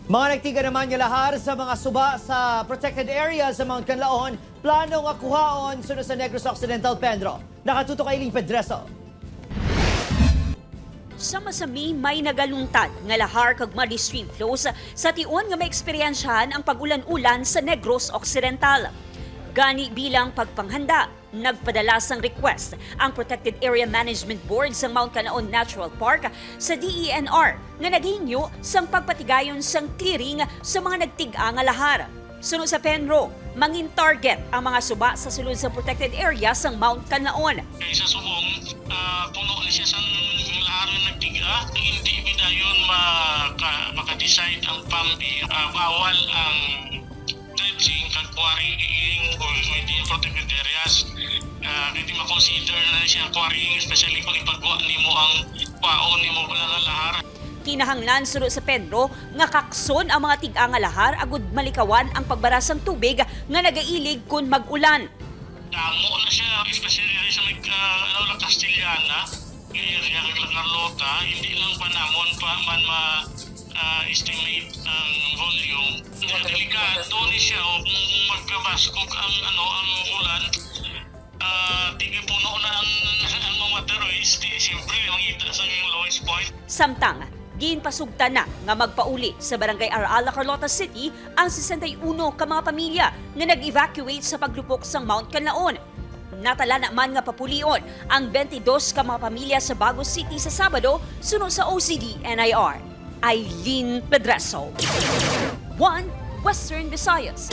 Mga nagtiga naman nga lahar sa mga suba sa protected area sa Mount Kanlaon, plano nga kuhaon sunod sa Negros Occidental Penro. Nakatutok Aileen Pedreso. Sa masami may nagaluntad nga lahar kag muddy stream flows sa tion nga maeksperyensyahan ang pag-ulan-ulan sa Negros Occidental. Gani bilang pagpanghanda, nagpadala sang request ang Protected Area Management Board sang Mount Kanlaon Natural Park sa DENR nga naghingyo sang pagpatigayon sang clearing sa mga nagtig-a nga lahar. Suno sa Penro, mangin target ang mga suba sa sulod sa protected area sang Mount Kanlaon. Kaysa subong, puno na siya sa lahar nga nagtiga. Hindi dayon maka-decide ang PAMB. Bawal ang dredging kag quarrying within protected areas. Hindi ma-consider na siya quarrying, especially kung ipagwa nimo ang paon nimo wala nga lahar. Kinahanglan suno sa Penro nga kakson ang mga tig-a nga lahar agud malikawan ang pagbara sang tubig nga nagailig kun mag-ulan. Damo na siya, especially sa may ano, La Castellana, area kag La Carlota, hindi lang pa namon pa man ma estimate ang volume. Delikado ni siya o kung magkabaskog ang ano ang ulan, di puno na ang mga waterways, di siyempre mangita sa lowest point. Samtang ginpasugtan na nga magpauli sa Barangay Arala, Carlota City ang 61 ka mga pamilya nga nag-evacuate sa paglupok sang Mount Kanlaon. Natala na man nga papulion ang 22 ka mga pamilya sa Bago City sa Sabado suno sa OCD NIR. Eileen Pedreso. 1 Western Visayas.